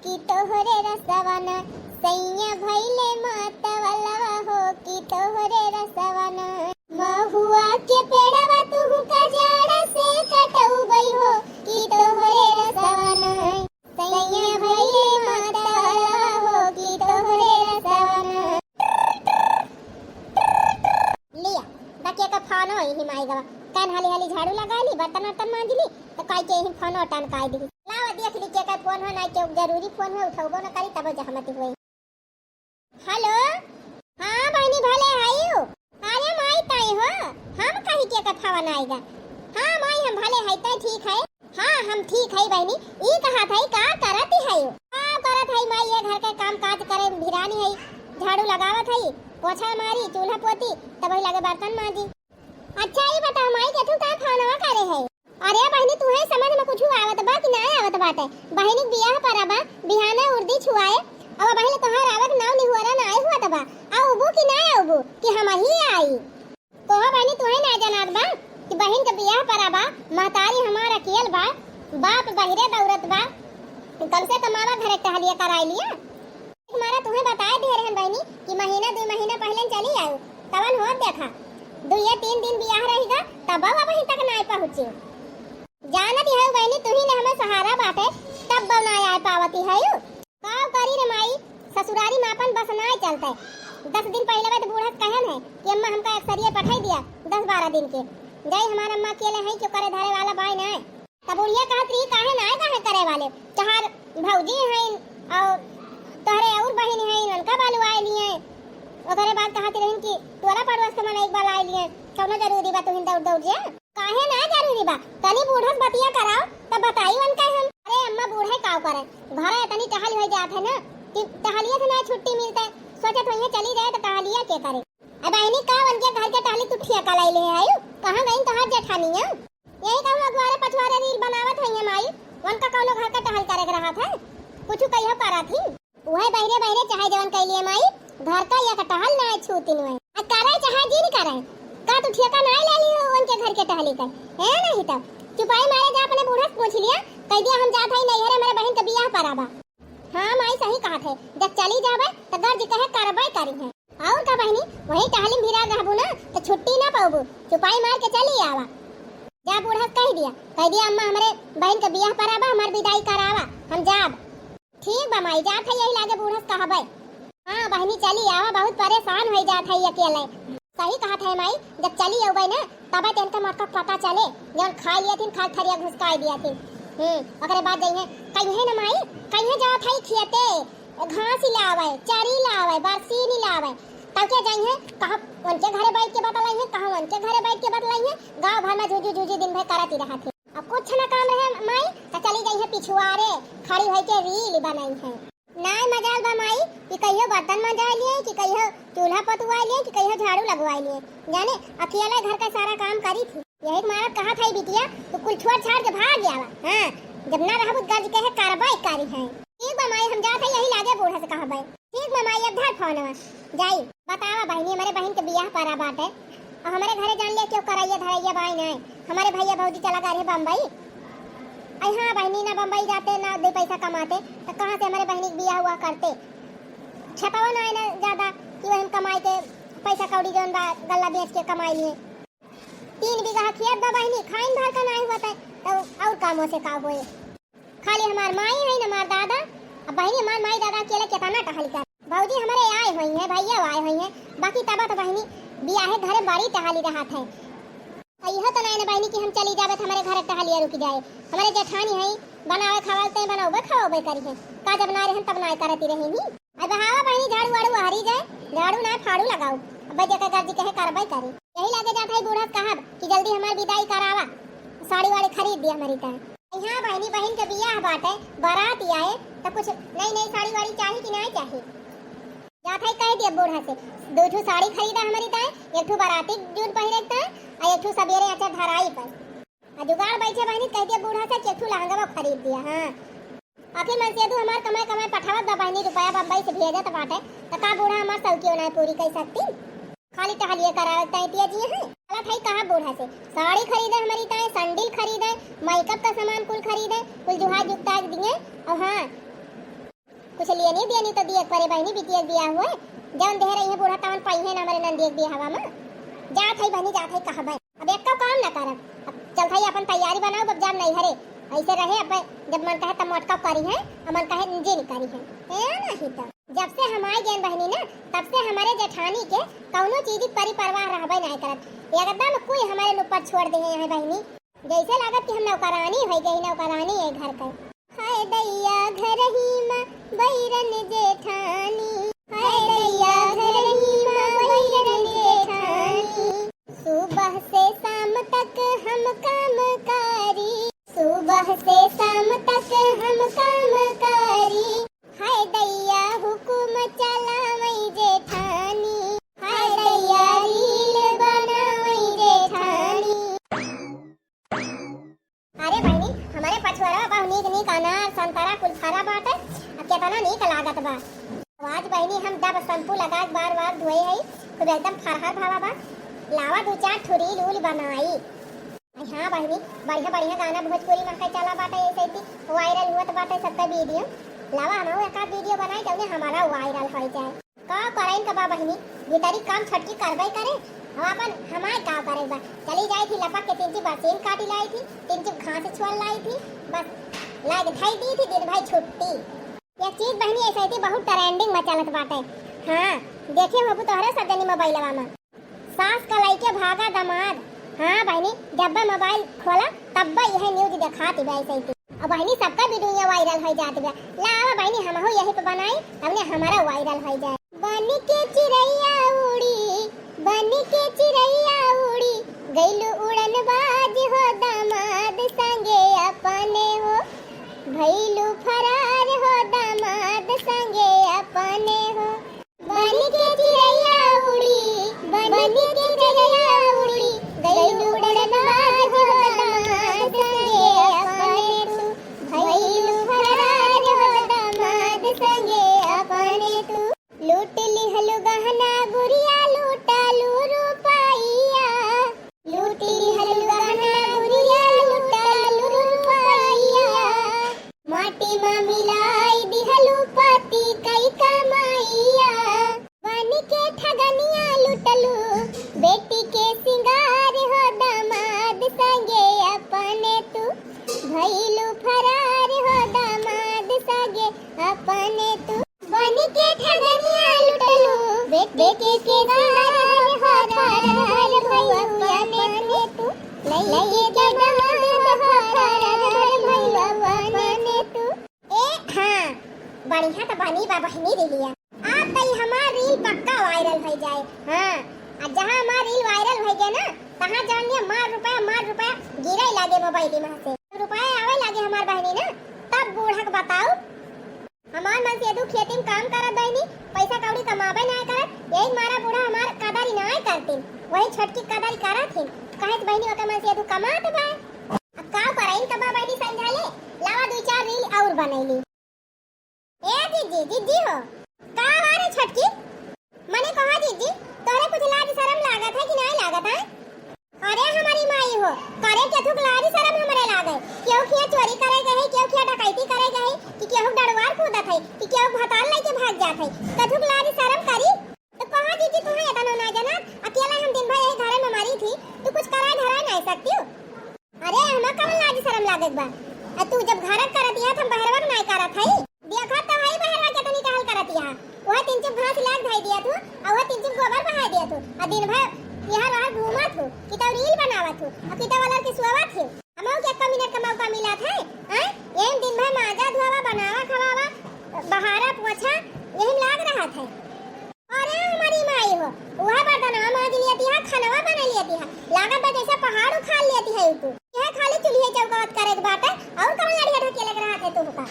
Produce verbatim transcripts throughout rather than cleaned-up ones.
कि तोहरे रसवा ना सैया भइले मतवलवा हो, कि तोहरे रसवा ना। महुआ के पेड़वा तुहु का जड़ से कटउबइ हो, कि तोहरे रसवा ना सैया भइले मतवलवा हो, कि तोहरे रसवा ना। लिया, बकिया का फोन हो ही माई गवा। कान हाली हाली झाड़ू लगाइ ली, बर्तन वर्तन माँज ली, तो काई के ही फोन टनकाइ दी। लावा देख ली के का फोन हो, ना के जरूरी फोन हो, उठउबो ना करी, तबो जहमती होई। हेलो, हाँ बहिनी, भले हइउ। अरे माई, तई हो, हम कही के का फोन आइगा। हाँ माई, हम भले हई, तई ठीक है। हाँ, हम ठीक हई बहिनी। ई कहत हई, का करत हई? का करत हई माई, ये घर के काम काज करे भिरानी हई, झाड़ू लगावत हई, पोछा मारी, चूल्हा पोती, तब वही लगे बर्तन माँजी। अच्छा, ई बताओ माई, के तू का फोनवा करे है? अरे बहिनी, तुहे समझ में कुछ आवत बा कि ना आवत बाटे? बहिनी के बियाह परा बा, बिहाने उर्दी छुआए, अब बहिनी तोहार आवत नाव निहुआरा ना आए हुआ बा। आउबू कि ना आउबू कि हम ही आई? कोहो बहिनी, तुहे ना जनात बा कि बहिन के बियाह परा बा, महतारी हमार अकेल बा, बाप बहिरे दौड़त बा, कम से कम आवा घरे टहलिया कराई लिया। एक मारा तुहे बताए दिए रहन बहिनी कि महीना दुई महीना पहले चली आऊ, तवन होत देखा दुइये तीन दिन बियाह रहिगा, तब अब वहीं तक नाय पहुँची। जानत हऊ बहिनी, तुही ने हमें सहारा बाटे, तब बऊ नाय आए पावती हऊ। का करी रे माई, ससुरारी में अपन बस नाय चलते। दस दिन पहले तो बूढ़ा से कहन है कि अम्मा हमका एक्सरिये पठाई दिया, दस बारह दिन के। जाई हमार अम्मा अकेले हैं, क्यों करे धरे वाला बाय नाय। तब बुढ़िया कहत रही, काहे नाय, काहे करे वाले, तोहार भौजी हैं और तोहरे और बहिन हैं, उनका बालू आए लिए। ओकरे बाद कहत रही कि तोरा पड़ोस के मन एक बार आए लिए, कौनो जरूरी बा तुहिन दौड़ दौड़ जे? काहे ना जरूरी बा? तनी बूढ़ा से बतिया कराओ, तब बताई उनका हम। अरे अम्मा, बूढ़े काव करे, घरे इतनी टहल हो जात है ना कि टहलिए से ना छुट्टी मिलता है। सोचत होइए चली जाए तो टहलिया के करे। अब बहिनी, का उनके घर के टहली तू ठेका लाई ले आयु? कहाँ गई तोहार जेठानिया? यही कहूँ अगुआरे पछुआरे रील बनावत होइए माई, उनका कौनो घर का टहल करे के रहा था, कुछ कहियो करा थी। वह बहिरे बहिरे चाहे जवन कैलिए माई, घर का एक टहल ना छूतिन वह। आ करे चाहे जिन करे, का तू ठेका ना ले ली हो उनके घर के टहली का? है नहीं तब चुपाई मारे जा अपने बूढ़ा से पूछ लिया, कह दिया हम जात हई नैहरे, हमारे बहिन के बियाह परा बा। हाँ माई सही कहत है, जब चली जाबे तो गर्ज कहे करबे करी है। और का बहिनी, वही टहली में भिरा रहबू ना तो छुट्टी ना पाबू, चुपाई मार के चली आवा। जा बूढ़ा से कह दिया, कह दिया अम्मा हमारे बहिन के बियाह परा बा, हमार विदाई करावा, हम जाब। ठीक बा माई, जात है यही लागे बूढ़ा से कहबे। हाँ बहिनी चली आवा, बहुत परेशान हो जात है अकेले। सही कहत है माई, जब चली अउबे ना तबे तो इनका मटका पता चले, जौन खाइ लिया थिन, खाल थरिया घुसकाइ दिया थिन। हम्म, ओकरे बाद जइहे, कहिए ना माई, कहिए जात है खेते, घास ही लावे, चरी लावे, बरसीन ही लावे, तब के जइहे, कहाँ उनके घरे बैठ के बतलाइहे, कहाँ उनके घरे बैठ के बतलाइहे, गाँव भर में जूझू जूझू दिन भर करत ही रहत है। अब कुछ ना काम रहे माई, तो चली जइहे पिछुआरे, खड़ी होई के रील बनाई है। नाय मजाल बा माई कि कहियो बर्तन मंजा लिए, कि कहियो चूल्हा पतुआ लिए, कि कहियो झाड़ू लगवा लिए। जाने अकेले घर का सारा काम करी थी। यही के मारत कहा था बिटिया, तू कुल छोड़ छाड़ के भाग गया बा। हाँ, जब ना रहबू गर्ज कहे कार्रवाई करी है। ठीक बा माई, हम जात है यही लागे बूढ़ा से कहबे। ठीक बा माई, अब धर फोनवा, जाई। बतावा बहिनी, हमारे बहिन के बियाह परा बाटे, और हमारे घरे जान लिया क्यों कराइया धराइया बाई नाय। हमारे भैया भौजी चला गए रहे बम्बई। आई हाँ बहिनी, ना बम्बई जाते ना दो पैसा कमाते, तो कहाँ से हमारे बहिनी के बियाह हुआ करते? छतवा ना है ना ज्यादा कि वही कमाई के पैसा कौड़ी जौन बा गल्ला बेच के कमाई लिए। तीन बीघा खेत बा बहिनी, खाइन भर का नाई होता है, तो और कामों से का होए? खाली हमार माई है न हमार दादा। अब बहिनी, हमार माई दादा अकेले केतना टहली कर। भौजी हमारे आए हुई हैं, भैया आए हुई हैं, बाकी तब तो बहिनी बियाहे घरे बड़ी टहली रहत है। अइहो तो नाई न बहिनी कि हम चली जाबे तो हमारे घरे टहलिया रुक जाए। हमारे जेठानी है, बनावे खावाल ते बनौबे खवाबे करी है। का जब ना रहन तब ना करती रही ही। अब बहावा बहिनी झाड़ू वाड़ू हरी जाए, झाड़ू ना फाड़ू लगाऊ। अब जेकर गर्जी कहे करबे करी। यही लागे जात है बूढ़ा से कहब कि जल्दी हमार विदाई करावा, साड़ी वाड़ी खरीद दिया हमारी तय। यहाँ बहिनी बहिन के बियाह बाटे, बारात आए तो कुछ नई नई साड़ी वाड़ी चाही कि नहीं चाही? जात है कह दिया बूढ़ा से, दो ठो साड़ी खरीदा हमारी तय, एक ठो बाराती जून पहिरे के तय, और एक ठो सवेरे अचर धराई पर। आ जुगाड़ बैठे बहिनी कह दिया बूढ़ा से कि एक ठो लहंगा खरीद दिया। हाँ, आखिर मनसेदू हमार कमाए कमाए पठावत बा बहिनी, रुपया बम्बई से भेजत बाटे, त का बूढ़ा हमार सौकियो ना पूरी कर सकती? खाली टहलिए करावे ताई पिया जी हैं। चला थाई कहा बूढ़ा से, साड़ी खरीदे हमारी ताई, सैंडल खरीदे, मेकअप का सामान कुल खरीदे, कुल जुहा जुगता दिए। और हाँ, कुछ लेनी देनी तो दिए के परे बहिनी, बिटिया के बियाह हुए, जौन देहे रही है बूढ़ा तवन पइहे ना हमरे नंदिया के बियाहवा में। जात है बहिनी, जात है कहबे, अब एक्को काम ना करब, अब चलत है अपन तैयारी बनाउब, अब जाब नैहरे, ऐसे रहे अब जब मन कहे तब मोटका करिहैं, और मन कहे जिन करिहैं, ए नहीं तो। जब से हम आइ गएन बहिनी ना, तब से हमरे जेठानी के कउनो चीज के परी परवाह रहबे नाहीं करत, एकदम कोई हमरे ऊपर छोड़ देहे हैं बहिनी। जैसे लागत कि हम नौकरानी होइ गई, नौकरानी है घर के। हाय दैया घरही में बैरन जेठानी, हाय दैया घरही में बैरन जेठानी। सुबह से शाम तक हम काम करी, सुबह से शाम तक हम काम करी। हाय दैया हुकुम चलावई जेठानी, हाय दैया रील बनावई जेठानी। अरे बहिनी, हमरे पछुआरवा बहु नीक नीक अनार, संतरा कुल फरा बाटे, आ केतना नीक लागत बा। आज बहिनी हम Dove shampoo लगा के बार बार धोए हई, खूब एकदम फरहर भवा बा। लावा दू चार ठो रील उल बनाई। अरे हाँ बहिनी, बढ़िया बढ़िया गाना भोजपुरी में के चला बाटे, ऐसे ही viral होत बाटे सबका video। लावा हमहू एक आध video बनाई, जौने हमारा viral होइ जाए। का करइन का बा बहिनी, भीतरी काम छोटकी करबे करे, हम अपन हमार का करे बा। चली जाई थी लपक के तीन चीज बरसीन काटी लाई थी, तीन चीज घास छोल लाई थी, बस लाग धई दी थी दिन भर छुट्टी। एक चीज बहिनी ऐसे थी बहुत trending में चलत बाटे। हाँ, देखे होबू तोहरे सब जनी मोबाइलवा में। सास का लइके भागा दमाद। हाँ बहिनी, जब्बे मोबाइल खोला तब्बे यह news देखात बा ऐसे ही। अब बहिनी सबका video viral होइ जात बा। लावा बहिनी हमहू यही पे बनाई, तबने हमारा viral होइ जाए। बन के चिरैया उड़ी, बन के चिरैया उड़ी, गइलू उड़न बाज हो दामाद संगे अपने हो, भइलू फरार हो दामाद संगे अपने हो। बन के चिरैया उड़ी, बन के चिरैया उड़ी, गइलू उड़न बाज हो दामाद संगे अपने तू, भइलू फरार हो दामाद संगे अपने तू। लूट लिहलु गहना गुरिया लूटालु रुपइया, लूट लिहलु गहना गुरिया लूटालु रुपइया। माटी मा मिलाई दिहलु पति कई कमाइया। बन के ठगनिया लुटलु बेटी के सिंगार हो दामाद संगे अपने तू, भइलु फरार हो दामाद संगे अपने तू। बन के ठगनिया लुटलु बेटी के सिंगार हो फरार भइलु अपने तू, लइके दामाद हो फरार भइलु अपने तू। ए हाँ, बढ़िया त बनी बा बहिनी reel। अब त ई हमार reel पक्का viral होइ जाए। हाँ, आ जहाँ हमार reel viral होइ गए ना, तहाँ जान लिया मार रुपया, मार रुपया गिरे लागे मोबाइल में से। रुपया आवे लागे हमार बहिनी ना, तब बूढ़ा के बताऊ। हमार मनसेधू खेती में काम करत बहिनी, पैसा कौड़ी कमाबे नाय करत, यही मारा बूढ़ा हमार कदर ही नाय करतीन, वही छोटकी कदर ही करत ही। कहे त बहिनी ओकर मनसेधू कमात बा। अब का करइन का बा बहिनी समझा ले, लावा दुई चार reel और बनैली। ए जीजी, जीजी हो। का हो रे छोटकी? मने कहा जीजी, तोहरे कुछ लाज शरम लागत है कि नाय लागत है? अरे हमारी माई हो, करे केथुक लाज शरम हमरे लागे। केहू खिया चोरी करे गए है, केहू खिया डकैती करे गए है, कि केहू डड़वार कूदत है, कि केहू भतार लेके भाग जात है। केथुक लाज शरम करी। तो कहा जीजी, तुहे एतनो ना जनत, अकेला हम दिन भर यही घरे में मरी थी, तू कुछ कराए धराए नाय सकती हो? अरे, हमा कवन लाज शरम लागत बा? आ तू जब घरक करत हिया, त हम बहरवा के नाय करत हई। देखत त हई बहरवा केतनी टहल करत हिया। वह तीन चुप घास लाग धाई दिया तू, आ वह तीन चुप गोबर बहाय दिया तू। आ दिन भर यहाँ वहाँ घूमत हूँ, किताब reel बनावत हूँ, आ किताब वाला के सुआवत हूँ। हमहू के एक मिनट का मौका मिलत है, हैं? यही दिन भर माजा धोवा, बनावा खवावा, बहारा पोछा, यही लाग रहत है। अरे हमारी माई हो, उहे बर्तनवा माज लियत हिया, खनवा बना लियत हिया, लागत बा जैसे पहाड़ उखाड़ लियत हिया उ तू। यह खाली चूल्हे चौकावत करे के बाटे, और कौन लड़िया ढकेले के रहत है तू का?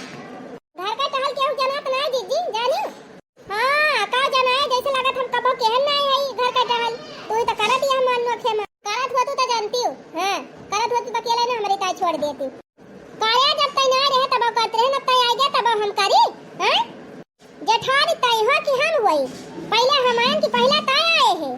घर का टहल केहू जनात ना जीजी, जानी? हाँ, का जनाए, जैसे लागत हम कबो केहन ना है घर का टहल। तू ही तो करत हिया मन नोखे में। करत हो तू तो जानती हो, हाँ, करत हो तू तो अकेले ना हमारी ताई छोड़ देती। काया जब तय ना रहे तब करत रहे, ना तय आ गया तब हम करी, हाँ? जेठानी तय हो कि हम होई? पहिले हम आएन कि पहिले तय आए है?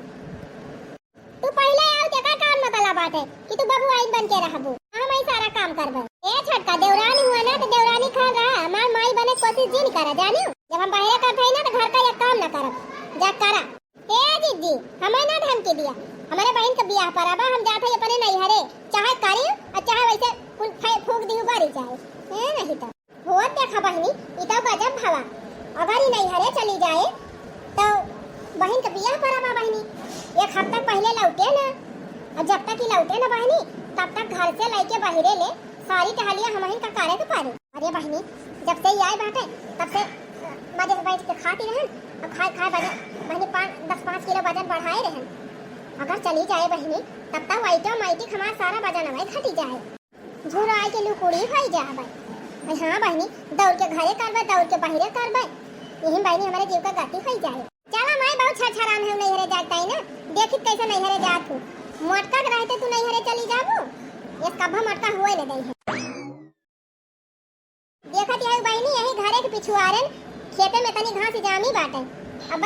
तू पहिले आओ, तेका कौन मतलब बाटे कि तू बबुआइन बन के रहबू? हम ही सारा काम करबे। ए छोटका, देवरानी हुआ ना तो देवरानी खान रहा, हमार माई बने कोशिश जिन करा, जानियो? जब हम बहरे करत हई ना, तो घर का एक काम ना करब, जा करा। ए जिज्जी, हमें ना धमकी दिया, हमरे बहिन के बियाह परा बा, हम जात हई अपने नैहरे, चाहे करी और चाहे वैसे कुल फै-, फूंक दी, बरी जाए। ए, नहीं तो। होत देखा बहिनी, ई तो गजब भवा। अगर ई नैहरे चली जाए, तो बहिन के बियाह परा बा बहिनी। एक हफ्ता पहले लौटे ना, और जब तक ई लौटे ना बहिनी, तब तक घर से लेके बहिरे ले सारी टहलिया हमहिन का करे के पड़े। अरे बहिनी, जब से ई आए बाटे, तब से, अ, मजे से बैठ के खाती रहन, और खाए खाए वजन, बहिनी, पाँच, दस पाँच किलो वजन बढ़ाए रहन। अगर चली जाए बहिनी, तब तक automatic हमार सारा वजन अवै घटी जाए। झुराए के लुकुड़ी होई जाबे। अरे हाँ बहिनी, दौड़ के घरे करबे, दौड़ के बहिरे करबे, यही बहिनी हमरे जीव का गति होई जाए। चला माई, बहुत छरछरान है, नैहरे जात हई ना, देखित कैसे नैहरे जात हूँ। मोटका के रहते तू नैहरे चली जाबू, एक कब्बा मोटका हुए न दई है। देखत हई बहिनी, यही घरे के पिछुआरन खेते में तनी घास जामी बाटे। अब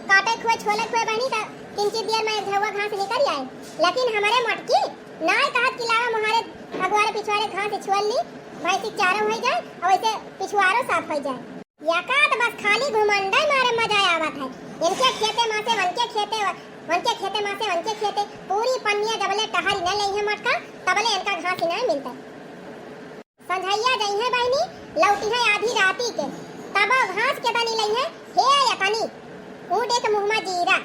काटे खुए, छोले खुए बहिनी, त तीन चार दियर में झउआ घास निकल आए। लेकिन हमरे मोटकी नाय कहत कि लावा मोहारे अगुआरे पिछुआरे घास छोल ली, भैंसी के चारो होई जाए और वैसे पिछुआरो साफ होई जाए। या का त बस खाली घुमंडे मारे मजा आवत है। इनके खेते मासे, वनके खेते, वनके खेते मासे, वनके खेते, पूरी पन्निया जबले टहरी न लेई है मोटका, तबले इनका घास ही ना मिलता। संझैया जइहें बहिनी, लौटिहें आधी राती के, तब घास के तनी लइहें, हे अतनी, ऊँटे के मुँह मा जीरा।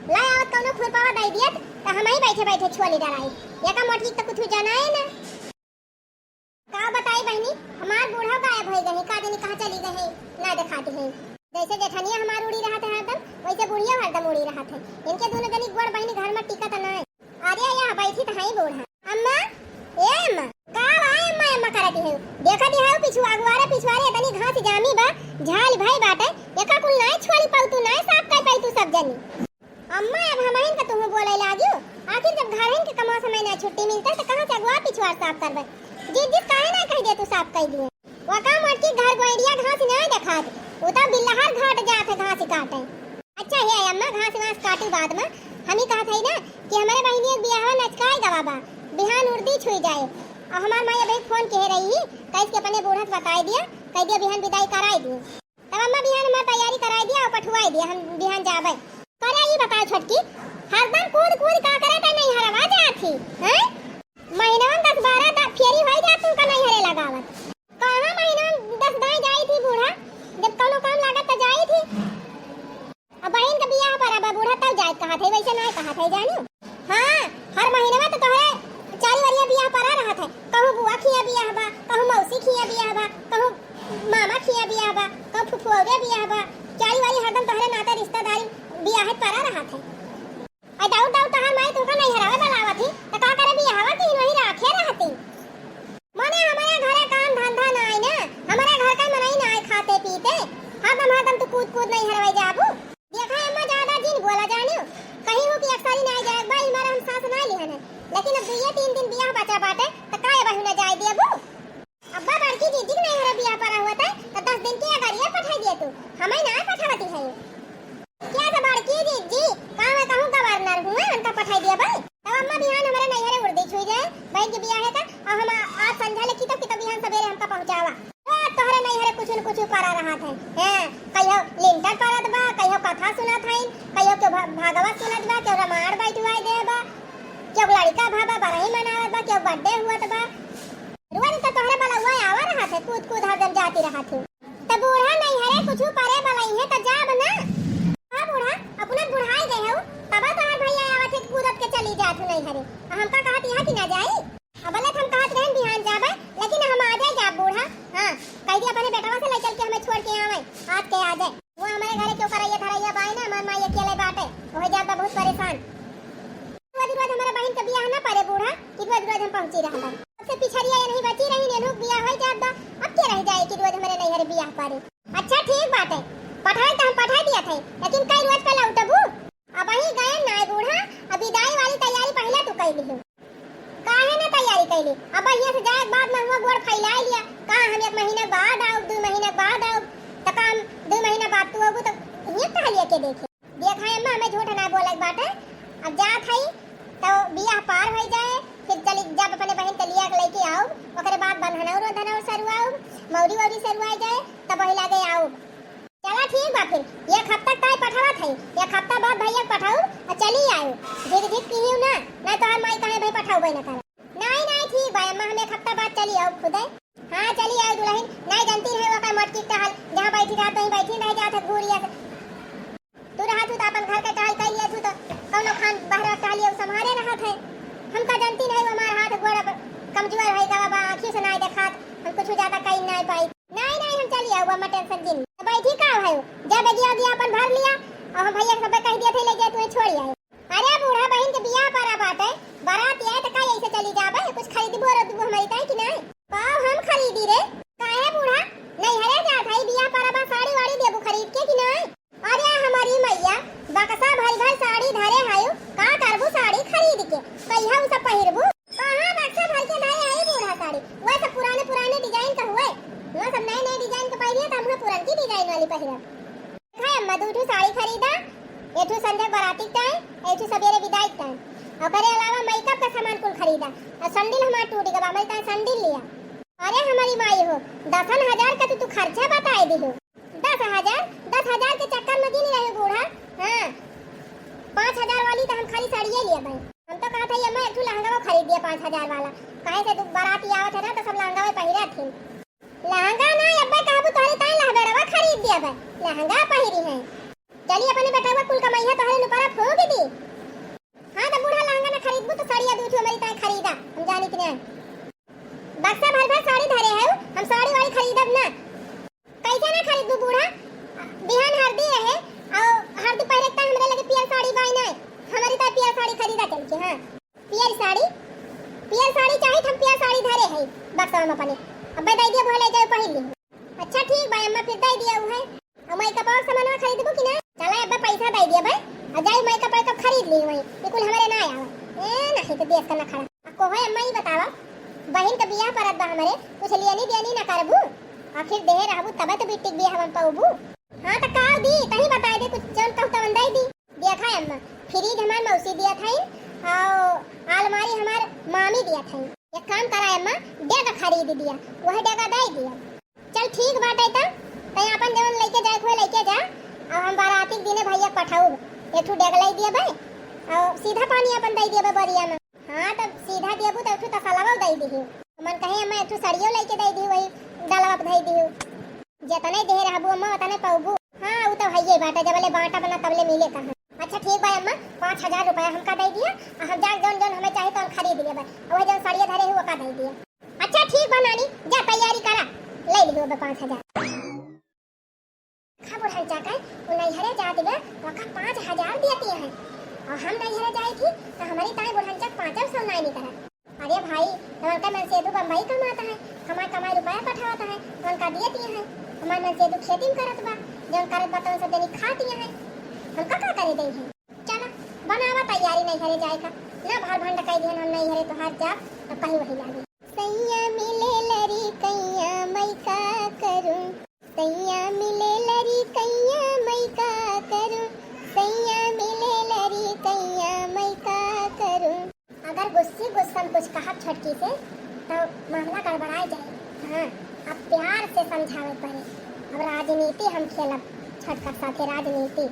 लै आवत कौनो खुरपावा दइ दियत, त हमही बैठे बैठे छोली डराई। एका मोटकी त कुछ जनाए ना। का बताई बहिनी, हमार बूढ़ा गायब होइ गए, का जानी कहाँ चली गए, ना देखाती है। जैसे जेठनिया हमार उड़ी रहत है हरदम, वैसे बुढ़िया हरदम उड़ी रहत है। इनके दोनों जनी गोड़ बहिनी घर मा टिकत ना है। अरे यहाँ बैठी त हई बूढ़ा। अम्मा, ए अम्मा, का बा अम्मा, अम्मा करत हऊ? देखत हऊ पिछुआ, अगुआरे पिछुआरे इतनी घास जामी बा, झाल भई बाटे, एका कुल नाय छोड़ी पाऊ तू, नाय साफ कर पाई तू सब जनी। अम्मा, अब हमहिन का तुहू बोले लागियो, आखिर जब घरहिन के कमवा समय ना छुट्टी मिलता त कहाँ से अगुआ पिछुआर साफ करबे? जिस जिस काहे ना कह दे तू साफ कर दिए। वका मोटकी घर गोइड़िया घास नाय देखात, उ त बिल्लहर घाट जात है घास काटे। अच्छा हे अम्मा, घास वास काटी बाद में, हम ही कहत हई ना कि हमरे बहिनिया के बियाहवा नचकाए गवा बा, बिहान उर्दी छुई जाए। और हमार माई अबे फोन कहे रही ही, कहिस के अपने बूढ़ा से बताई दिया, कह दिया बिहान विदाई कराई दिए। तब अम्मा बिहान हमार तैयारी कराई दिया और पठुआई दिया, हम बिहान जाबे। करे ई बताओ छोटकी, हरदम कूद कूद का करे त नैहरवा जात ही, हैं? महीनवा में दस बारह दा-, फेरी होई जात तुमका नैहरे लगावत। कहाँ महीना में दस दाई जाई थी बूढ़ा, जब कौनो काम लागत त जाई थी। अब बहिन के बियाह पर अब बूढ़ा तब जाए कहत है, वैसे नाय कहत है जानी। हाँ, हर महीना में तो तोहरे चारी वरिया बियाह परा रहत है, कहूँ बुआ खिया बियाह बा, कहूँ मौसी खिया बियाह बा, कहूँ मामा खिया बियाह बा, कहूँ फुफुआ बियाह बा, चारी वारी हरदम तोहरे नाते रिश्तेदारी बियाह परा रहत है। आ दाऊ, दाऊ, तहार माई तोहका नैहरवा बुलावत ही, त का करे बियाहवा की वहीं राखे रहती? मने हमरे घरे काम धंधा नाई ना, हमरे घर का मनई नाई खाते पीते, हरदम हरदम तू कूद कूद नैहरवा जाबू। देखा अम्मा, ज्यादा जिन बोला जानियो, कहीं हो कि अक्सरी नाई जाए, बा हमारा हम सास नाई लिहन है, लेकिन अब दुइये तीन दिन बियाह बचा बाटे, त काहे बहू ना जाए देबू? अब्बा बड़की जीजी के नैहरे बियाह परा हुआ था, तो दस दिन के अगरिया पठाई दिए तू, हमें ना पठावती है। क्या तो बड़की जीजी, का मैं कहूँ गवर्नर हुए, उनका पठाई दिया भाई। तब अम्मा बिहान हमारे नैहरे उर्दी छुई जाए, बहन के बियाह है का, और हम आ-, आज संझा ले की तो, की तो बिहान सवेरे हमका पहुँचावा। तो तोहरे नैहरे कुछ न कुछ परा रहत है, हैं, कहियो लिंटर परत बा, कहियो कथा सुनत हईन, कहियो के भा-, भागवत सुनत बा, केहू रामायण बैठवाई दे बा, केहू लड़का भा बा, बरही मनावत बा, केहू birthday हुअत बा। रोज तो तोहरे बलौआ आवा रहत है, कूद कूद हरदम जाती रहत है। त बूढ़ा नैहरे कुछ परे बलई है त जाब ना। हाँ बूढ़ा, अपना बुढ़ाई गए हो, तबा तोहार भैया आवत है, कूदत के चली जात हो नैहरे। आ हमका कहत यहाँ कि ना जाई? अब गलत हम कहत रहन बिहान जाबे, लेकिन हम आ जाए जाब बूढ़ा। हाँ, कह दिया अपने बेटवा से ले चल के हमें छोड़ के आवे, आज के आ जाए। वो हमारे घरे क्यों करैया धरैया बाई ना, हमार माई अकेले बाटे, वही जात बा बहुत परेशान। रोज रोज हमारे बहन के बियाह ना परे बूढ़ा, कि रोज रोज हम पहुंची रहबे। सबसे पिछड़िया ये नहीं बची रही, नेनू के बियाह होई जात बा, अब के रह जाए कि रोज हमारे नैहर बियाह परे। अच्छा ठीक बाटे, पठाई तो हम पठा दिया थे, लेकिन कई रोज पे लौटबू? अब वही गए ना बूढ़ा, अब विदाई वाली तैयारी पहले तू कर ली। काहे ना तैयारी कैली? अब यहाँ से जाए के बाद में हुआ गोड़ फैला लिया। का हम एक महीना बाद आउब, दो महीना बाद आउब, तो का हम दो महीना बाद तू आबू तो हियाँ टहलिया के देखे? देखा अम्मा, हमें झूठ ना बोले के बाटे। अब जात हई तो बियाह पार हो जाए, चली जब अपने बहिन के लिया के लेके आउब, ओकरे बाद बन्हनौर वन्हनौर सरुआउब, मौरी वौरी सरुआइ जाए, तब वही लागे आउब। चला ठीक बा फिर, एक हफ्ता ताई पठावत है, एक हफ्ता बाद भैया के पठाउब, आ चली आउब। झिक झिक किहिउ ना, ना तोहार माई कहे भाई पठाउबे ना करे। नाहीं, नाहीं, ठीक बा अम्मा, हम एक हफ्ता बाद चली आउब खुदे। हाँ, चली आउब दुलहिन, नाहीं जनती है ओकर मोटकी टहल, जहाँ बैठी रहत वहीं बैठी रह जात है घूरिया से। तू रहत हू त अपन घर के टहल कइ लियत हू, त कौनो खान बहरा टहलिया उ सम्हारे रहत है। हमका जनती नहीं, हमार हाथ गोड़ अब कमजोर है, का बा आँखी से नाहीं देखात, हम कुछ ज्यादा कइ नाहीं पाई। नाहीं, नाहीं, हम चली आउब, अम्मा टेंशन जिन। त बैठी का है, जा बेगिया उगिया अपन भर लिया, और हम भैया के सबे कह दिया थे ले जाए, तुम्हें छोड़ आए। अरे बूढ़ा बहिन के बियाह परा बाटे, बारात आए त का ऐसे चली जाबे, कुछ खरीदबू और दबू हमारी ताई कि नाहीं? का हम खरीदी रे? काहे बूढ़ा, नैहरे जात है, बियाह परा बा, साड़ी वाड़ी देबू खरीद के कि नाहीं? अरे हमारी मैया, बक्सा भर भर साड़ी धरे हयू, का करबू साड़ी खरीद के? कहिया उ सब पहिरबू? कहाँ बक्सा भर के लाए आई बूढ़ा साड़ी? वह सब पुराने पुराने डिजाइन का हुए, वह सब नए नए डिजाइन के पहिरिए, त हम पुरान की डिजाइन वाली पहिरब। देखा अम्मा, दू ठू साड़ी खरीदा, एक ठू संझा बराती के टाइम, एक ठू सवेरे विदाई के टाइम। ओकरे अलावा मेकअप का सामान कुल खरीदा, और संडिल हमार टूट गवा, मैं ताई संडिल लिया। अरे हमारी माई हो, दसन हजार का तो तू खर्चा बताए दिहू। दस हजार? दस हजार के चक्कर में गिनी रहे बूढ़ा। हाँ, पाँच हजार वाली तो हम खाली साड़िए लिया भाई। हम तो कहा था ये मैं एक ठू लहंगा वो खरीद दिया पाँच हजार वाला, काहे से दू बराती आवत है ना तो सब लहंगा में पहिरत थी। लहंगा ना अब्बे कहबू तोहरे ताई लहबेड़वा खरीद दिया भाई, लहंगा पहिरी है। चली अपने बेटवा कुल कमैया तोहरे नुपरा फूंक दी। हाँ, तो बूढ़ा लहंगा ना खरीदबू तो साड़िया दू ठू हमारी ताई खरीदा, हम जानी कि नहीं। बक्सा भर भर साड़ी धरे है, हम साड़ी वाड़ी खरीदब ना। कैसे ना खरीदबू बूढ़ा? बिहान हरदी रहे, और हरदी पहिरे के ताई हमरे लगे पियर साड़ी बाई नहीं, हमारी ताई पियर साड़ी खरीदा चल के। हाँ, पियर साड़ी, पियर साड़ी चाही, हम पियर साड़ी धरे है बक्सा में अपने। अब्बे दे दिया, बोले जाओ पहिर ली। अच्छा ठीक बा अम्मा, फिर दे दिया उहे। अब मेकअप और सामानवा खरीदबू कि ना? चला अब्बे पैसा दे दिया भाई, और जाई मेकअप वेकअप खरीद ली वही, ये कुल हमारे ना आवे। ए नहीं तो देश का नखरा। अब को है अम्मा, ये बतावा, बहिन का बियाह परत बा हमरे, कुछ लियनी दियनी ना करबू? आखिर देहे रहबू तबे तो बिट्टी के बियाह हम पउबू। हाँ तो का दी, तही बताए दे, कुछ जौन कहू तवन दे दी। देखा अम्मा, फ्रिज हमार मौसी दिया था, और आलमारी हमार मामी दिया था। एक काम करा अम्मा, डेग खरीद दिया, वह डेगा दे दिया। चल ठीक बाटे त, तै आपन जवन लइके जाए के होए लइके जा, अब हम बाराती के दिने भैया के पठाउब, एक ठू डेग लइ दिया बे, और सीधा पानी आपन दे दिया बे बरिया में। हाँ, तब सीधा दियबू त एक ठू तसलवा दे दिही। मन कहे अम्मा एक ठू सड़ियो लइके दे दिही, वही डलवा पे दे दिही। जतने देह रहबू अम्मा, ओतने पउबू। हाँ, उ तो हइये बाटे, जबले बांटा बना तबले मिले कहाँ। अच्छा ठीक बा अम्मा, पाँच हजार रुपया हमका दे दिया, आ हम जाके जौन जौन हमें चाही तौन खरीद लेबे, आ वही जौन सड़िया धरे ही ओका दे दिया। अच्छा ठीक बा नानी, जा तैयारी करा, ले लिहो बे पाँच हजार। खा बुढ़न चाका, उ नैहरे जात बा, ओका पाँच हजार दियती है, और हम नैहरे जाई थी तो हमारी ताई बुढ़न चाक पाँचों सौ नाई निकला। अरे भाई, तो उनका मनसेधु बम्बई कमाता है, कमाई कमाई रुपया पठावता है, तो उनका दिए दिए हैं। हमार मनसेधु खेती में करत बा, जौन करत बा तौन सब जनी खात दिए हैं। हमका का करे दे है? चला, बनावा तैयारी नैहरे जाए का। ना भार भंड कह दिहन हम नैहरे तोहार जाब, तो कहीं वही लागे। सैया मिले लरी कैया मैं का करूं, सैया मिले लरी कैया मैं का करूं, सैया मिले लरी कैया मैं का करूं। अगर गुस्सी गुस्सा में कुछ कहब छोटकी से, तो मामला गड़बड़ाए जाए। हाँ, अब प्यार से समझावे पड़े। अब राजनीति हम खेलब छोटका साथे, राजनीति।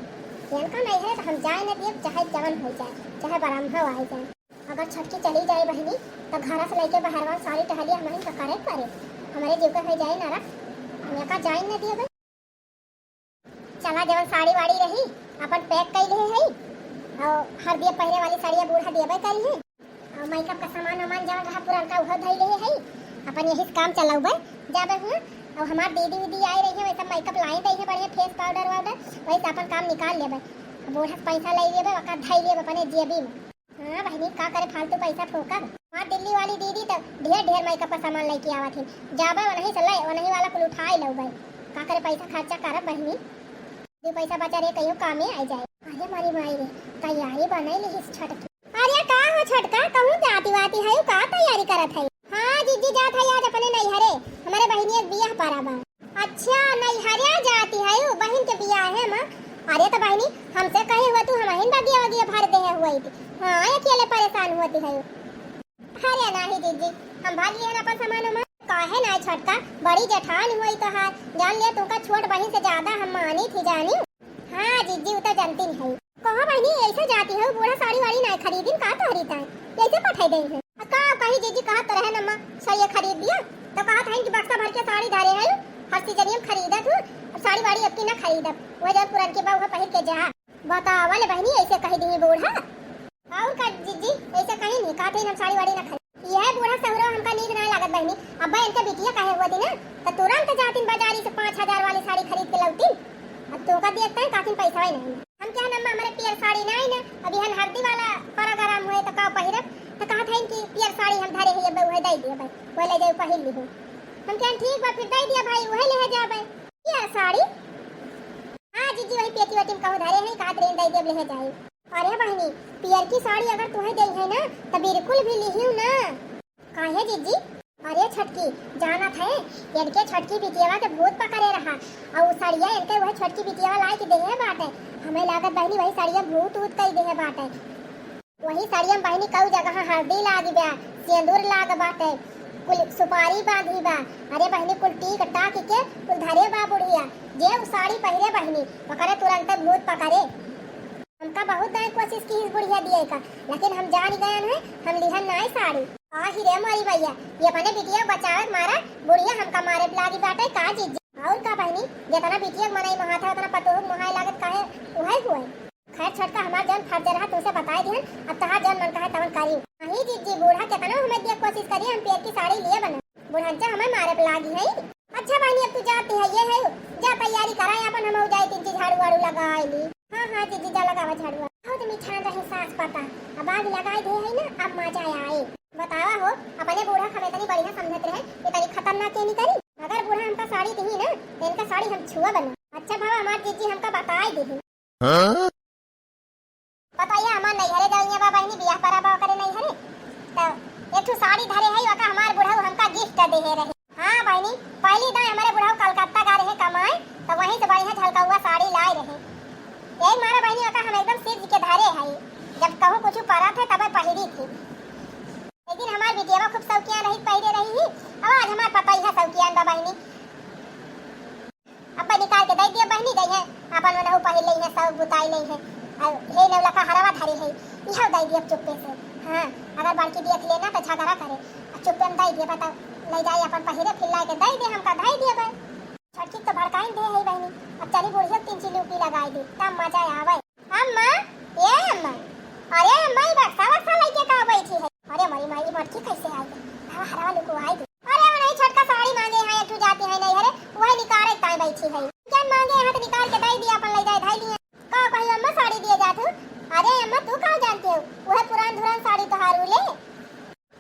इनका नहीं है तो हम जाए न दिए, चाहे जवन हो जाए, चाहे बरम्हो आ जाए। अगर छोटकी चली जाए बहिनी, तो घर से लेके बहरवा सारी टहलिया हमनी का करे पड़े। हमारे जीव का हो जाए नरक, हम एका जाए न दिए भाई। चला, जवन साड़ी वाड़ी रही, अपन पैक कई लेहे हई, और हरदिया पहिरे वाली साड़िया बूढ़ा दियबे करी है, और मेकअप का सामान वामान जवन रहा पुरनका उहो धई लेहे हई, अपन यही से काम चलौबे जाबे हुआ। और हमार दीदी उदी आई रही है, वैसे मेकअप लाई दई है बढ़िया फेस पाउडर वाउडर, वही से अपन काम निकाल लेबे। बूढ़ा से पैसा ले लेबे, ओका धई लेबे अपने जेबी में। हाँ बहिनी, का करे फालतू पैसा फोकट। हमार दिल्ली वाली दीदी तो ढेर ढेर मेकअप का सामान लेके आवत है, जाबे वनही से ले, वनही वाला कुल उठाई लौबे। का करे पैसा खर्चा करब बहिनी, दो पैसा बचा रहे कहियो कामे आ जाए। अरे हमारी माई रे, तैयारी बनाई ली इस छोटकी। अरे का हो छोटका, कहूँ जाती वाती है, का तैयारी करत है? हाँ जिज्जी, जात है आज अपने नैहरे, हमारे बहिनी एक बियाह पारा बा। अच्छा, नैहरिया जाती है, उ बहिन के बियाह है माँ। अरे तो बहिनी, हमसे कहे हुआ तू हमहिन बगिया वगिया भर दे हुआ थी। हाँ, अकेले परेशान होती है। अरे नाही जिज्जी, हम भर लिहन अपन सामान उमान। काहे नाही छोटका, बड़ी जेठान हुई तोहार, जान लिया तुमका छोट बहिन से ज्यादा हम मानी थी जानी। हाँ जिज्जी, उ तो जानती नहीं। कहो बहिनी, ऐसे जाती है, बूढ़ा साड़ी वाड़ी नाही खरीदिन का तोहरी ताई, ऐसे पठाई देई है। आ का कही जिज्जी, कहत तो रहे अम्मा, साड़ी खरीद दिया, तो कहत है कि बक्सा भर के साड़ी धरे है, हर सीजनिया में खरीदत हूँ, अब साड़ी वाड़ी अब की ना खरीदब, वह जब पुरनकी बा उहे पहिर के जा। बतावा ले बहिनी, ऐसे कही दी बूढ़ा। और का जिज्जी, ऐसे कहीं नहीं कहते हम साड़ी वाड़ी ना खरीद। यह बूढ़ा सहुरा हमका नीक ना लागत बहिनी। अब्बा इनका बिटिया कहे हुआ थी ना, तो तुरंत जातिन बाजारी से पाँच हजार वाली साड़ी खरीद के लौतिन। अब तोका देखते हैं कातिन पैसा ही नहीं। हम क्या ना हमारे पियर साड़ी नहीं ना, अब यहन हरदी वाला प्रोग्राम हुए तो का पहिरब, तो कहत है कि पियर साड़ी हम धरे है, अब वह दे दिए भाई, वह ले जाओ पहिर ली हो। हम क्या ठीक बा, फिर दे दिया भाई, वह ले जा भाई पियर साड़ी। हाँ जिज्जी, वही पेटी वेटी में कहूँ धरे है, कहत रही दे दिया, ले जाए। अरे बहिनी, पियरकी साड़ी अगर तुहे देई है ना, त बिल्कुल भी लिहियो ना। काहे जिज्जी? अरे छोटकी, जानत है, इनके छोटकी बिटियावा के भूत पकड़े रहा, और उ साड़िया इनके वह छोटकी बिटियावा लाई के देहे बाटे। हमें लागत बहिनी, वही साड़िया भूत ऊत कई देहे बाटे। वही साड़िया में बहिनी कऊ जगह हरदी लागी बा, सेंदूर लाग बाटे, कुल सुपारी बांधी बा। अरे बहिनी, कुल टीक टाक के कुल धरे बा बुढ़िया। जे उ साड़ी पहिरे बहिनी, ओकरे तुरंते भूत पकड़े। हमका बहुत दाएं कोशिश की इस बुढ़िया दिए का, लेकिन हम जान गए हैं, हम लिहन नाई साड़ी। आही रे मोरी भैया, ये अपने बिटिया बचावत मारा, बुढ़िया हमका मारे लागी बाटे का जीजी। और का बहिनी, जितना बिटिया के मनई मोहात है, उतना पतोह के मोहाए लागत काहे उहे हुए। खैर छोटका, हमार जौन फर्ज रहा तुमसे बताए दिहन, अब तहार जौन मन कहे तवन करी। नहीं जीजी, बूढ़ा केतना हमें दिए कोशिश करी, हम पियर की साड़ी लिए बना, बुढ़ंचा हमें मारे पे लागी है। अच्छा बहिनी, अब तू जाती है, ये है, जा तैयारी कराए अपन, हम जाए तीन चीज झाड़ू वाड़ू लगाए ली। हाँ, हाँ, जीजी, जा लगावा झाड़ू। बहुत मिठान रहे सास पता, अब आग लगाए दे है ना, अब मजा आए। बतावा हो, अपने बूढ़ा हमें इतनी बढ़िया समझत रहे, इतनी खतरनाक के नहीं करी। अगर बूढ़ा हमका साड़ी दी ना, तो इनका साड़ी हम छुआ बना। अच्छा बाबा, हमार जीजी हमका बताए दी। हाँ? पता है, हमार नैहरे जाइए बा बहिनी, बियाह परा बा ओकरे नैहरे, तो एक ठो साड़ी धरे है, ओका हमार बुढ़ऊ हमका गिफ्ट देहे रहे। हाँ बहिनी, पहली दाई हमारे बुढ़ऊ कलकत्ता गा रहे कमाए, तो वहीं से बढ़िया झलकौआ साड़ी लाए रहे। यही मारा बहिनी, ओका हम एकदम सिज के धरे है, जब कहूँ कुछ परत है तब पहिरी थी। लेकिन हमार बिटिया खूब शौकिया रही, पहिरे रही ही, अब आज हमार पता ही है शौकिया बा बहिनी। अब्बा निकाल के दे दिया बहिनी, दे है, अपन मनहु पहिर ले है, सब बुताई ले है। अब हे नौलखा हरवा धरे है, इहो दे दिया चुप्पे से। हाँ, अगर बड़की देख लेना तो झगड़ा करे। अब चुप्पे में दे दिया, बताओ, ले जाए अपन पहिरे, फिर लाए के दे दे, हमका दे दिया भाई। छोटकी तो भड़काइन दे है बहिनी, अब चली बुढ़िया तीन चिल्ली उपी लगाई दी, तब मजा आवे। अम्मा, ए अम्मा, अरे अम्मा, ई बक्सा वक्सा लेके का बैठी है? अरे मरी माई, ई मटकी कैसे आई गई? हवा हरवा लुकवाई दे। अरे वो नहीं, छोटका साड़ी मांगे हैं, एक ठो जाती है नहीं, अरे वही निकाले ताई बैठी है। क्या मांगे हैं तो निकाल के दे दिया, अपन ले जाए धाई लिए। का कही अम्मा, साड़ी दिए जात हो? अरे अम्मा, तू का जानती हो, वह पुरान धुरान साड़ी तोहारू ले।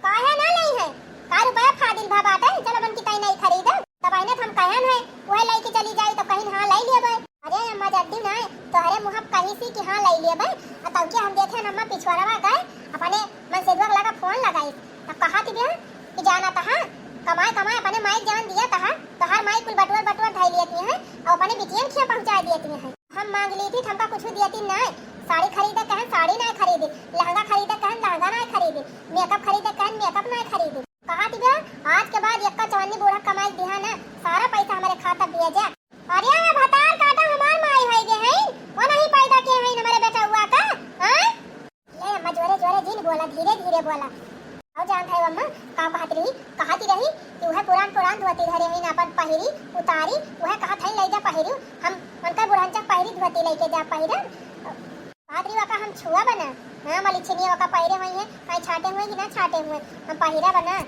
काहे ना लई है? का रुपया फादिल भा बाटे, चल अपन की तई नहीं खरीद। तब आईने हम कहन है, वह लई के चली जाई तो कहीं हाँ लई लेबे। अरे अम्मा जद्दी ना, तोहरे मुँह पे कही सी कि हाँ लई लेबे। आ तब के हम देखे अम्मा पिछुआरवा गए, अपने मन से दुआ लगा फोन लगाई। तब कहा थी बिया कि जाना तहा, कमाए कमाए अपने माई जान दिया तहा, तोहार माई कुल बटुअर बटुअर धाई लियती है और अपने बिटियन खिया पहुँचा दियती है। हम मांग ली थी, हमका कुछ दियती ना, साड़ी खरीदे कहन साड़ी ना खरीदी, लहंगा खरीदे कहन लहंगा ना खरीदी, मेकअप खरीदे कहन मेकअप ना खरीदी। कहा थी बे, आज के बाद यक्का चवन्नी बूढ़ा कमाई दिहा ना, सारा पैसा हमारे खाता भेजा। अरे ये भतार काटा हमार माई है गे है, वो नहीं पैदा के है हमारे बेटा हुआ का, हाँ? ले अम्मा जोरे जोरे जिन बोला, धीरे धीरे बोला। और जानत है अम्मा का कहत रही, कहत ही रही कि वह पुरान पुरान धोती धरे है ना अपन पहिरी, उतारी, वह कहत है ले जा पहिरी, हम उनका बुढ़ांचा पहिरी धोती लेके जा पहिरन। पादरी वका हम छुआ बना, हाँ मलिछिनिया वका पहिरे हुई है, कहीं छाटे हुए कि ना छाटे हुए, हम पहिरा बना।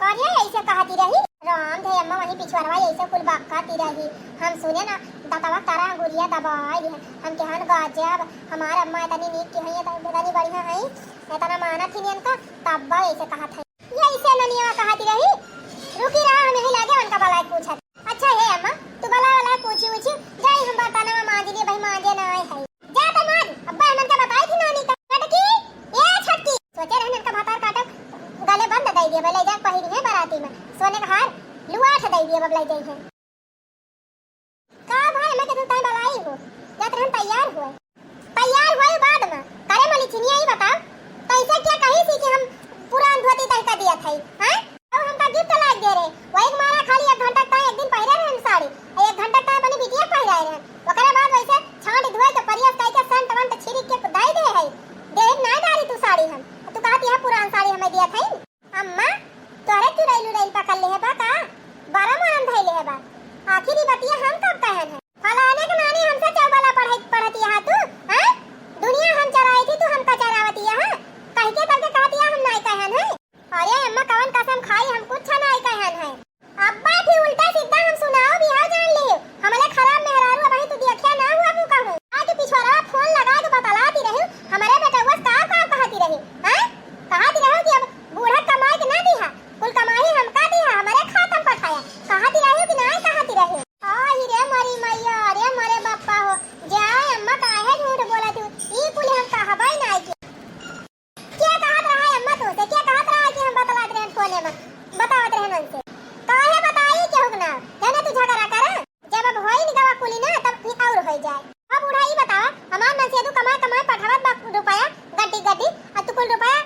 करिया ऐसे कहती रही, राम धे अम्मा वहीं पिछुआरवा ऐसे कुल बक्काती रही। हम सुने ना, दतवा तारा अंगुरिया दबाई दिहन। हम केहन गजब, हमार अम्मा इतनी नीक की है, इतनी बढ़िया है, इतना मानत ही नहीं इनका, तब ऐसे कहत है। ये ऐसे ननिया कहती रही, रुकी रहा, हम यही लागे उनका बलाय पूछत। अच्छा हे अम्मा, तू बला वाला पूछी उछी, जाई हम बर्तनवा मांज लिए, भाई मांजे ना आए है। जा तो मांज, अब्बा हमन के बताई थी नानी का। छोटकी, ए छोटकी, सोचे रहन इनका भातार काटब, गले बंद दई दिए, ले जा पहिरी है बाराती में, सोने का हार, लुआठ दई दिए, बबलाई दई है। का भाई, मैं के तू तय बलाई हो, जात रहन तैयार हुए। तैयार हुए बाद में, करे मलिछिनिया ही बताओ, कैसे क्या कही सी कि हम पुरान धोती तनिका दिया था, हैं? अब हमका gift लाग दे रहे। वही मारा खाली एक घंटा तक एक दिन पहिरे रहे साड़ी, आ एक घंटा तक अपनी बिटिया पहिराए रहे। ओकरे बाद वैसे छांट धोए के, प्रयास करके, सेंट वेंट छिड़क के दाई दे है। देह ना डारी तू साड़ी हम। तू कहती है पुरान साड़ी हमें दिया था। अम्मा, तोहरे चुड़ैल उड़ैल पकड़ ले है बा का? बड़ा मरम धैले है बा। आखिर ई बतिया हम कब कहन है? फलाने के नानी हमसे चौबला पढ़त, पढ़तिया है तू, हैं? दुनिया हम चराई थी, तू हमका चरावतिया है? कह के तब के कहतिया हम नाई कहन है। अरे अम्मा, कवन कसम खाई, हम कुछ नाई कहन है। अब्बा भी उल्टा सीधा हम सुनाओ भी हाँ जान लियो। हमले खराब मेहरारू अबही तू देखिया ना हुआ तू कहूँ। आज पिछोरवा फोन लगा के बतलाती रही, हमरे बेटवा का का कहती रही, हैं? कहती रही कि अब बूढ़ा कमाई के ना दिहा, कुल कमाई हमका दिहा, हमरे खाता में पठाया। कहती रही कि नाई कहती रही। आही रे मरी मैया, अरे मरे बापा हो, जाए अम्मा काहे झूठ बोलत हूँ, ई कुल हम कहबे नाई के। के कहत रहा है अम्मा तोसे? के कहत रहा है कि हम बतलात रहन फोने में, बतावत रहन उनसे? काहे बताई केहू के ना? जाने तू झगड़ा करा। जब अब होई निकवा कुली ना, तब फिर और होई जाए। अब बूढ़ा ई बतावा, हमार ननसेदू कमाए कमाए पठावत बा रुपया, गड्डी गड्डी, आ तू कुल रुपया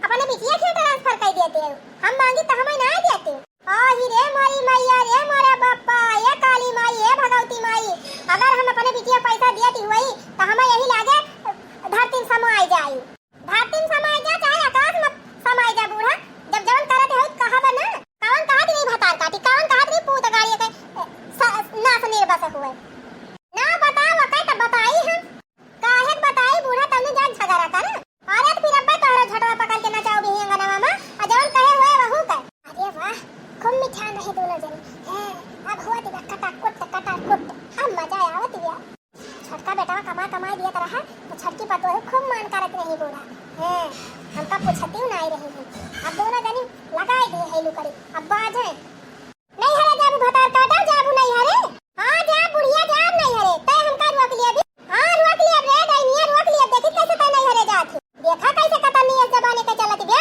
अपने बिटिया के transfer कर देते हो। हम मांगी तो हमें ना देते। आही रे मोरी मैया रे मोरे बापा, ए काली माई, ए भगवती माई, अगर हम अपने बिटिया पैसा देती हुई तो हमें यही लागे धरती में समाई जाई। धरती में समाई जा, चाहे आकाश में समाई जा बूढ़ा, जब जवन करत है तो कहब ना। कवन कहत रही भतार काटी, कवन कहत रही पूत गाड़ी के, ए, स-, नास निर्बस हुए। ना बताओ, कहे तो बताई हम। काहे के बताई बूढ़ा, तने जान झगड़ा कर। अरे तो फिर अब्बा तोहरो झटवा पकड़ के नचाओ भी अंगनवा में, आ जवन कहे हुए वहू कर। अरे वाह, खूब मिठान रहे दोनों जने। हैं, अब हुआ दिया कटाकुट, कटाकुट। अब मजा आवत दिया। छोटका बेटवा कमा कमाई दियत रहा, तो छोटकी पतोह खूब मान करत रही बूढ़ा। हैं, हमका पूछती नाई रही है। अब दोनों जनी लगाई दी है लुकड़ी, अब बाजे। नैहरे जाबू भतार काटा, जाबू नैहरे। हाँ, जा बुढ़िया, जा नैहरे। तै हमका रोक लिया भी। हाँ, रोक लिया रे, डैनिया, रोक लिया। देखी कैसे तै नैहरे जात है। देखा कैसे कतरनी है जबान के चलत बे।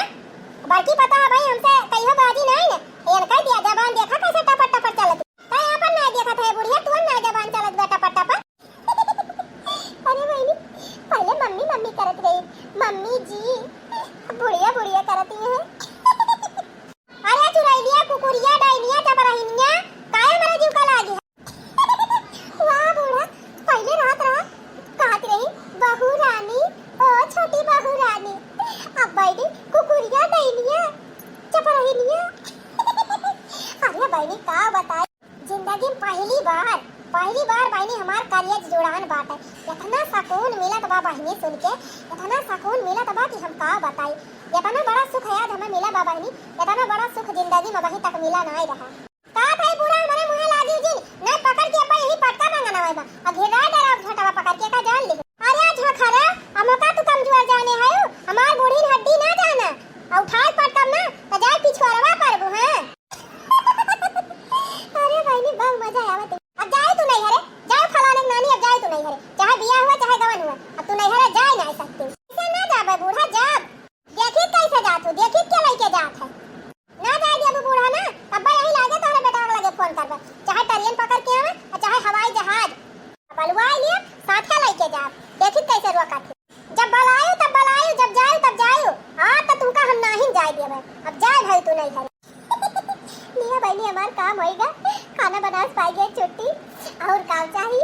बड़की पता है भाई, हमसे कहियो बाजी नहीं ने। एन कह दिया जबान, देखा कैसे टपर टपर चलत। तै आपन नहीं देखत है बुढ़िया, तू ना जबान चलत बे टपर टपर। अरे बहनी, पहले मम्मी मम्मी करत रही, मम्मी जी, बुढ़िया बुढ़िया करत ही है। अरे चुरैलिया, कुकुरिया, डाइनिया, चपरहिनिया, काहे हमरे जीव का लागी है? वाह बूढ़ा, पहले रात रात कहत रही, "बहू रानी, ओ छोटी बहू रानी।" अब बहनी, कुकुरिया, डाइनिया, चपरहिनिया। अरे बहनी, का बताई, जिंदगी में पहली बार, पहली बार बहनी हमार करेज जुड़ान बाटे। इतना सुकून मिलत बा बहनी सुन के, इतना सुकून मिलत बा कि हम का बताई। इतना बड़ा सुख आज हमें मिला बा बहनी, इतना बड़ा सुख जिंदगी में अबहीं तक मिला नाई रहा। का भाई बूढ़ा हमारे मुँहे लागी जिन, नहीं पकड़ के अब्बा यही पटका मांगना वाई बा। आ घेरा डरा झटवा पकड़ के का जान ली। अरे झखरा, हमका तू कमजोर जाने है, हमार बूढ़ी हड्डी ना जाना। आ उठाए पटकब ना, तो जाए पिछुआरवा परबू, हाँ। अरे बहनी, बहुत मजा आवत है। अब जाए तू नैहरे, जाए फलाने के नानी, अब जाए तू नैहरे। चाहे बियाह हुआ, चाहे गवन हुआ, अब तू नैहरे जाए ना सकते। कैसे ना जाबे बूढ़ा, जाब। देखी कैसे जात हो, देखी के लेके जात है। ना जाए देबू बूढ़ा ना, तब यही लागे तोहरे बेटा लगे फोन करबे। चाहे ट्रेन पकड़ के आवे, और चाहे हवाई जहाज। बलुआ लिए, साथे लेके जाब। देखी कैसे रोका थे। जब बलायु तब बलायु, जब जायु तब जायु। आ तो तुमका हम नाहीं जाए देबे। अब जाए भाई तू नैहरे। लिया बहनी, हमार काम होइगा, खाना बनास पाइगे छुट्टी, और काम चाही।